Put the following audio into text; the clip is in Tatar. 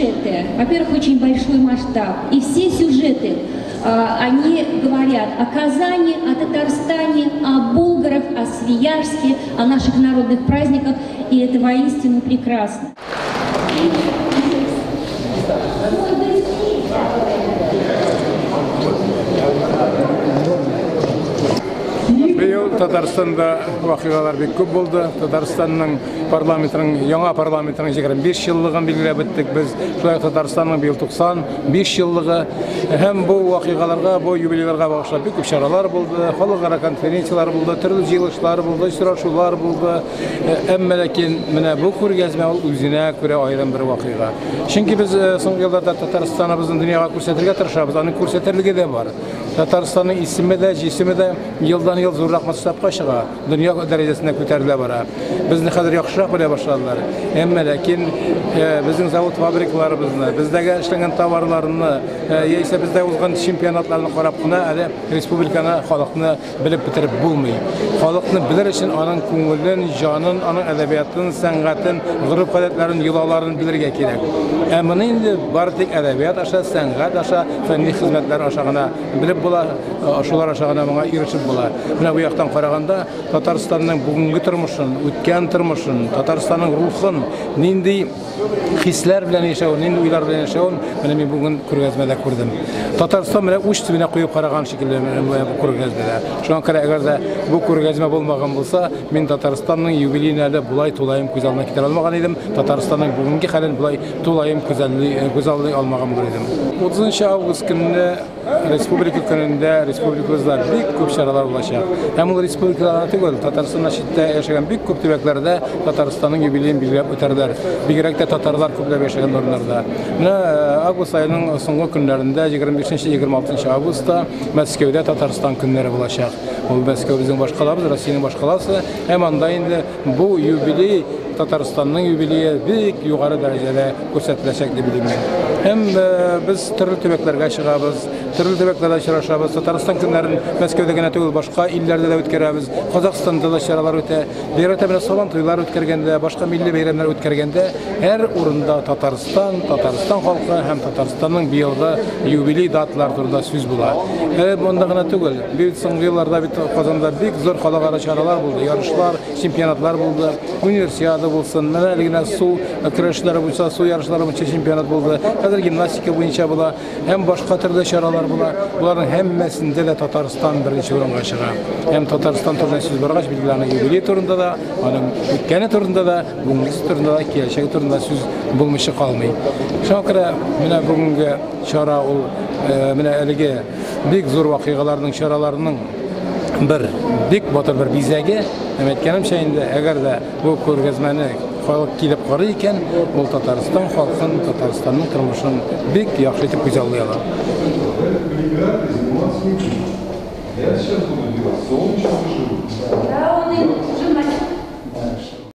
сюжеты, во-первых, очень большой масштаб, и все сюжеты, они говорят о Казани, о Татарстане, о булгарах, о Свияжске, о наших народных праздниках, и это воистину прекрасно. Быел Татарстанда вакыйгалар бик күп булды. Татарстанның парламентының, яңа парламентының 25 еллыгын билгеләп үттек без. Шулай ук Татарстанның быел 95 еллыгы. Һәм бу вакыйгаларга, бу юбилейларга багышлап бик күп чаралар булды, халыкара конференцияләр булды, төрле җыелышлар булды, очрашулар булды. Әмма ләкин менә бу күргәзмә ул үзенә күрә аерым бер вакыйга. Чөнки без соңгы елларда Татарстаныбызны дөньяга күрсәтергә тырышабыз, аның күрсәтерлеге дә бар. Татарстанның исеме дә, җисеме дә елдан-ел зуррак масштабка чыга, дөнья дәрәҗәсенә күтәрелә бара. Безне хәзер яхшырак белә башладылар. Әмма ләкин безнең завод фабрикаларыбызны, бездәге эшләнгән товарларны, яисә бездә узган чемпионатларны карап кына әле республиканы, халыкны белеп бетереп булмый. Халыкны белер өчен аның күңелен, җанын, аның әдәбиятын, сәнгатен, гореф-гадәтләрен, йолаларын белергә кирәк. Ә моны инде бары тик әдәбият аша, сәнгать аша, фәнни хезмәтләр аша гына белеп була, шулар аша гына моңа ирешеп була. Менә бу яктан караганда Татарстанның бүгенге тормышын, үткән тормышын, Татарстанның рухын, нинди хисләр белән яшәвен, нинди уйлар белән яшәвен менә мин бүген күргәзмәдә күрдем. Татарстан менә уч төбенә куеп караган шикелле менә бу күргәзмәдә. Шуңа күрә әгәр дә бу күргәзмә булмаган булса, мин Татарстанның юбилеен әле болай тулаем күз алдына китерә алмаган идем. Татарстанның бүгенге хәлен болай тулаем күзаллый алмаган булыр идем. 30 август көнне Республика көнендә республикабызда бик күп чаралар булачак. Һәм ул республикада гына түгел, Татарстаннан читтә яшәгән бик күп төбәкләрдә Татарстанның юбилеен билгеләп үтәрләр. Бигрәк тә татарлар күпләп яшәгән урыннарда. Менә август аеның соңгы көннәрендә, 25-26 августта Мәскәүдә Татарстан көннәре булачак. Ул Мәскәү безнең башкалабыз, Россиянең башкаласы. Һәм анда инде бу юбилей, Татарстанның юбилее бик югары дәрәҗәдә күрсәтеләчәк дип уйлыйм мин. Һәм без төрле төбәкләргә чыгабыз, төрле төбәкләрдә очрашабыз. Татарстан көннәрен Мәскәүдә генә түгел, башка илләрдә дә үткәрәбез. Казахстанда да чаралар үтә. Бигрәк тә менә Сабан туйлар үткәргәндә, башка милли бәйрәмнәр үткәргәндә һәр урында Татарстан, Татарстан халкы һәм Татарстанның быелгы юбилей даталары турында сүз була. Монда гына түгел, бит соңгы елларда бит Казанда бик зур халыкара чаралар булды, ярышлар, чемпионатлар булды. Универсиада булсын, менә әле генә су көрәшләре буенча, су ярышлары буенча чемпионат булды. Хәзер гимнастика буенча була, һәм башка төрле чаралар була. Буларның һәммәсендә дә Татарстан беренче урынга чыга. Һәм Татарстан турында сүз баргач, билгеле, аның юбилей турында да, аның үткәне турында да, бүгенгесе турында да, киләчәге турында сүз булмыйча калмый. Шуңа күрә менә бүгенге чара ул менә әлеге бик зур вакыйгаларның, чараларның бер бик батыр бер бизәге. Һәм әйткәнемчә инде, әгәр дә бу күргәзмәне халык килеп карый икән, ул Татарстан халкын, Татарстанның тормышын бик яхшы итеп күзаллый ала. Я сейчас буду делать солнечный живопись. Да, он и